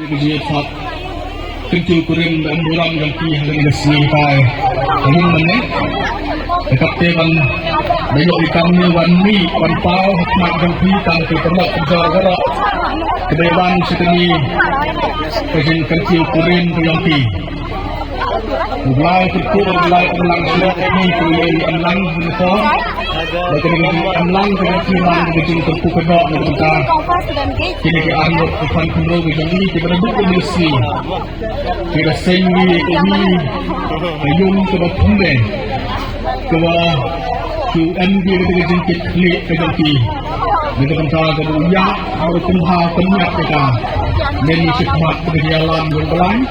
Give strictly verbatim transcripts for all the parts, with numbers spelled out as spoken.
Ka jingïathap kyntiew kurim bad burom jong ki ha kane ka sngi kai. Ka ïing mane. Ka kap te ban da ïoh ïa kane wan mih wan paw ha khmat jong phi tang ki paralok parajor baroh. Ka dei ban sha kane ka jingkyntiew kurim ka jong ki. U Blai kyrkhu, U Blai emlang shuh ïa ki, u ïa emlang shuh. Ba kane ka jingem lang ka jingkyrkhu ka doh na ka bynta kine ki arngut ki khun khynroo ki jong ngi kiba la duk ïa ki. Ki la seng ïa ka ïing ka ïung kaba khynde, kaba ki em ki kata ka jingkitkhlieh ka jong ki. Na ka bynta kaba u ïa, kaba u pynbha pynïap ïa ka. Lem ïa ka khmat kaba ki ïalam jong ka lang.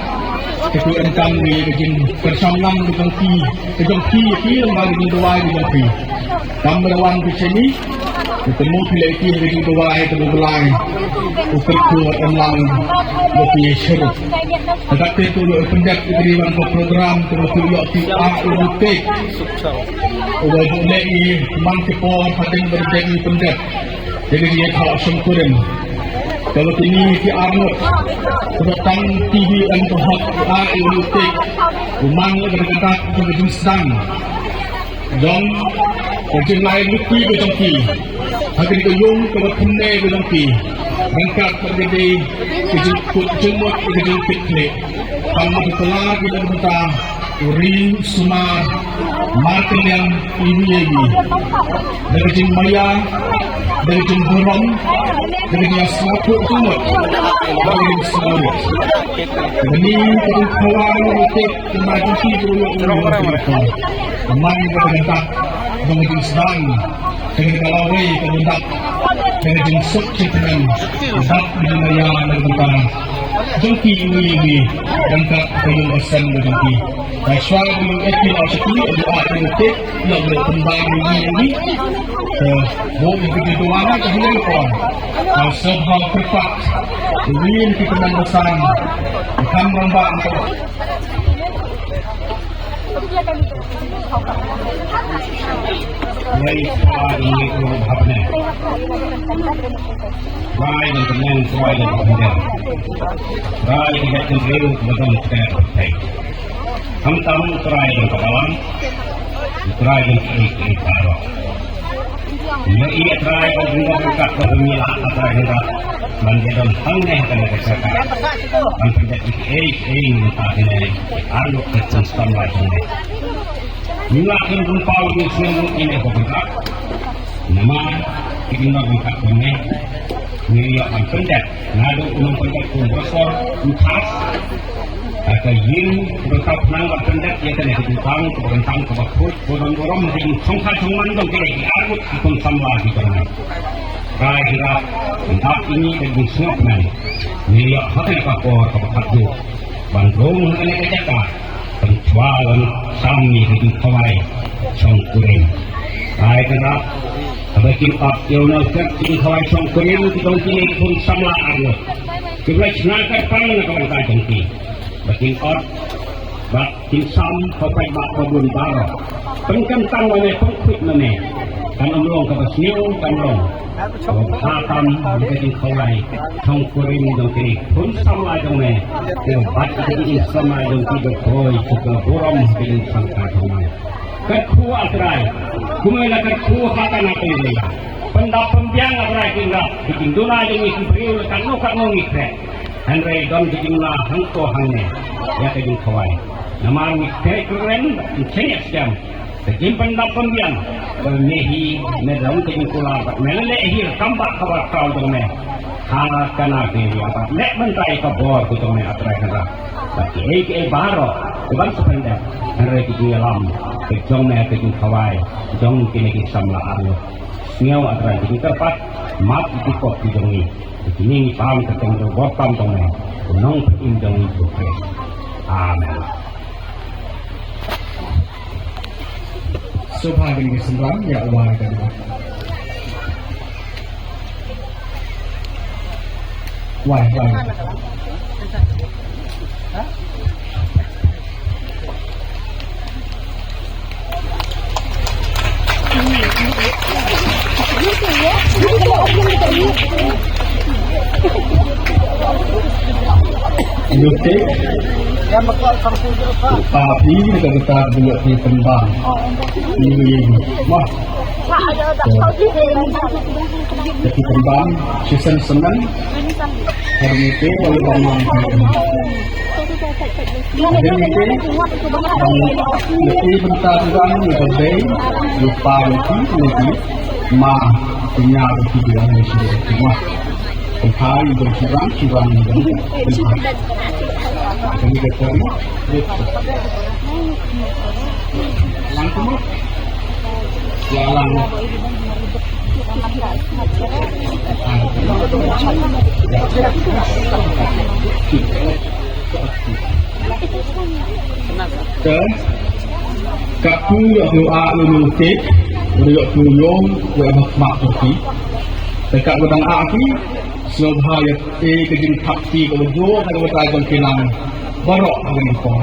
Ka tu em tang ïa ka jingkyrshan lang ka jong ki, ka jong phi ïa ki, lang ba ka jingduwai ka jong phi. Kam ba la wan phi shane, u temu phi leh ïa ki ka jingduwai ka jong U Blai. U kyrkhu em lang ïa ki shuh. Ka dak te tu ïoh pyndep ïa ki wan ka program tu ïoh ki ah ïoh ki. U Blai u leh ïa man ki por hadien ba dep ïa pyndep. Jadi ïa ka shongkurim. Kaba kine ki arngut, kaba tang T V em to hok, a, i u tik. U man la ka dak ka jingsdang jong ka jinglai lynti ka jong ki. Ha kane ka ïung kaba khynde ka jong ki. Ryngkat bad ka dei ka jingkut jingmut ka jingkitkhlieh. Tang ma ka kular ki la ka bynta. U ri sumar markylliang iwi iwi. Da ka jingmaïa, da ka jingburom, da ka jingïasngewthuh jingmut, da ka jingsngewrit. Kane ka jingkhawai u tik, ka emergency ka u ïoh u ïoh u ïoh. Ka man ka da ka dak, da ka jingsdang, da ka lawei, ka da ka dak, da ka jingsuk jingkmen, da ka jingmaïa, da ka bynta jong ki iwi iwi, ryngkat ka ïung ka sem ka jong ki. Ka shuwa ka ïung ka ki la sha ki, ka ïung ka ki, ïa ka pynban iwi iwi. Ka bok iwi iwi ka wan ka hynrei ka pon. Ka sep ha kyrpad iwi iwi ki pynban ka sang. Ka kam rangbah ka. Wei, wei, wei, wei, wei. Trai don kyneng, trai don kyneng. Trai don kyneng, trai don kyneng. Khamtam trai don kyneng, trai don kyneng, trai don kyneng. Ïa i trai don kyneng, trai don kyneng, trai don kyneng. Ban ïa don hangne ha kane ka jaka. Ban pyndep ïa kiei kiei mynta kine. Arngut ka jingstad ba kine. Ngi la kynduh paw ïa ki sngewbha kine ko bynta. Namar ki ngi nang bynta kine. Ngi ïa ban pyndep. Naduh u nongpyndep kum brosor u thas. Ha ka ïing kaba tap nang ban pyndep ïa kane ka jutang kaba kyntang kaba khuid kaba don burom ha ka jingshongkha shongman jong kine ki arngut ki khun samla ki jong ngi. Trai Kynrad, ynda ïa ngi da jingsngewkmen, ngi ïoh ha kane ka por kaba khatduh ban rung ha kane ka jaka, ban shuwa ban sam ïa ka jingkhawai shongkurim. Trai Kynrad, haba kin ot ïa u nongkit jingkhawai shongkurim ki jong kine ki khun samla arngut, kiba la shna kyrpang na ka bynta jong ki, ba kin ot, ba Kin sam, ko paidbah ba bun baroh. Pynkyntang ma me, pynkhuid ma me. Kan ym long kaba sniew, kan long kaba bha tam, ka jingkhawai shongkurim jong kine khun samla jong me. Kaba bat ka jingim samla jong ki, ba poi sha ka burom ka jingshangkai jong me. Kyrkhu, A Trai, kumne la kyrkhu ha kane ka ïing. Pyndap pynbiang, A Trai, ki ïing, ki jingduna jong ngi ki briew, la katno katno ngi khreh. Hynrei don ka jingla hangto hangne ïa ka jingkhawai. Namar ngi khreh kren, ngi shaniah skhem. Ka jingpyndap pynbiang ba me hi me don ka jingkular bad me la leh hi kam ba ka ba kraw jong me. Ha kane ka ïing bad leh mynta ïa ka bor ka jong me, A Trai Kynrad. Bad kiei kiei baroh kiban sa pyndep, hynrei ka jingïalam ka jong me, ka jingkhawai jong kine ki samla arngut. Sngew, A Trai, ka jingkyrpad, map ïa ki pop ki jong ngi. Kine ngi pan kyrteng jong u Bor tam jong me, u Nongpynim jong ngi Jisu Khrist. Amen. Sngewbha kine ki synran ïa u wai ka dei. Wai, wai. Ïa phi, ïa ka kita, ïa phi pynban. Ïa phi, ïa phi. Wah. Ïa phi pynban, shisien snem. Hari ni te, wala ban man. Hari ni te, ïa phi pynban, ïa ka dei, ïa pa, ïa phi, ïa phi. Ma, ïa phi, ïa phi, ïa phi. Wah. Kynthei ban shynrang, shynrang ban kynthei. Kani ka kari, lang kumno? Ya, lang. Te, katto ïoh u ah u nongtip, ïoh u ïoh u hok mak u ti. Te katba dang ah ki, sngewbha ïa e ka jingthap ti kaba jur na ka bynta jong ki nang baroh ha kane ka por.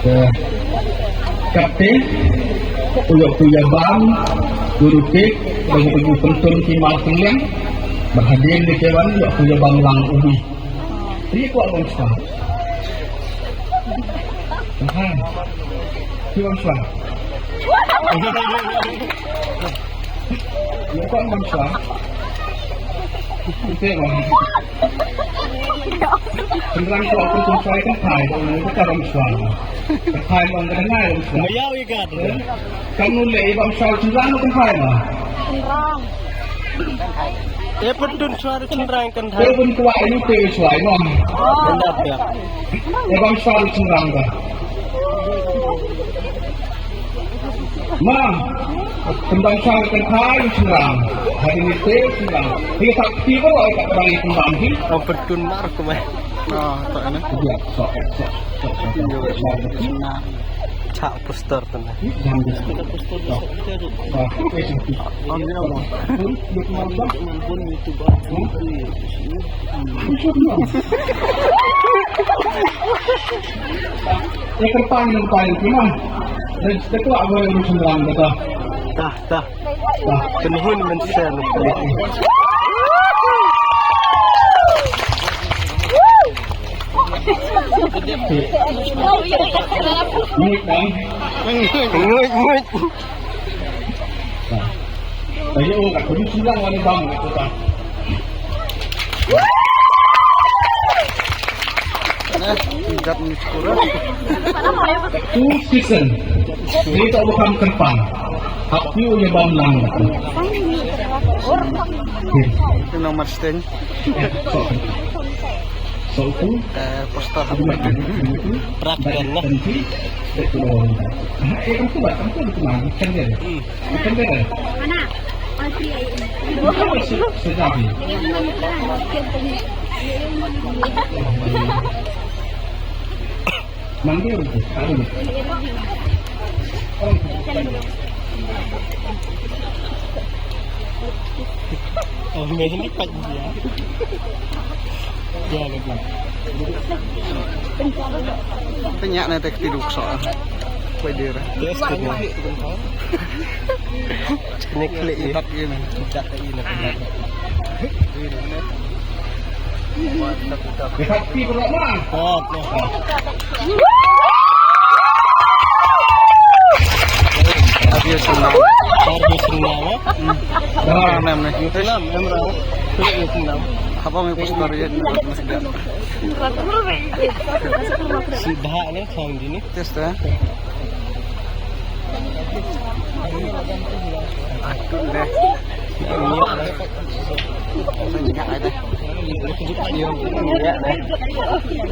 Te katte u ïoh u ïa bam u rutik bad u pynton ki mar tyngliang. Bad hadien de ki wan ïoh u ïa bam lang ubi. Ri kwah bam shuwa. Aha. Ki bam shuwa. Ïa kwah bam shuwa. Ite bam. Shynrang kwah pynton shuwa ïa kynthei, ïa ka bam shuwa. Kynthei long ka dang ai bam shuwa. Maya ïa ka. Kam nu leh ïa bam shuwa shynrang ne kynthei ma? Shynrang. Ïa pynton shuwa shynrang kynthei. Ïa pynton shuwa ïa u te shuwa ma. Ïa bam shuwa shynrang ka. Ma, pynban shuwa kynthei u shynrang. Hadien ni te u shynrang. Hi ka ti ba ka pynban hi. Oh, pynton mar kumai. Ah, tak ana. Iya, sok, sok, sok, sok. Chak poster tu na. Jangan di situ. Sok. Sok. Sok. Sok. Eh, ke depan, ke depan, ke depan. Dan setelah aku yang sumberang kata. Dah, dah. Dah. Penuhun mensen. Ngit, bang. Ngit, ngit. Nah. Ayo, aku ni silang mana bang, kata. Two season. Dei to ba kham kyrpang. Hap phi u ïa bam lang. Ino mar steng. So, so tu. Eh, poster. Prak kan lah. Eh, kan tu lah, kan tu lah. Kan dia. Mana? Oh, ini pak dia. Tanya na tak tidur sok. Kue dia. Yes, kue dia. Ini klik ya. Tetap ini. Tetap ini. Tetap ini. Oh, oh. Habis senang. Habis senang, ya? Hmm. Dah enam, ya? Enam, enam. Klik ya, enam. Apa mau poster ya? Sudah ni, sang dini. Test, eh? Aduh, deh.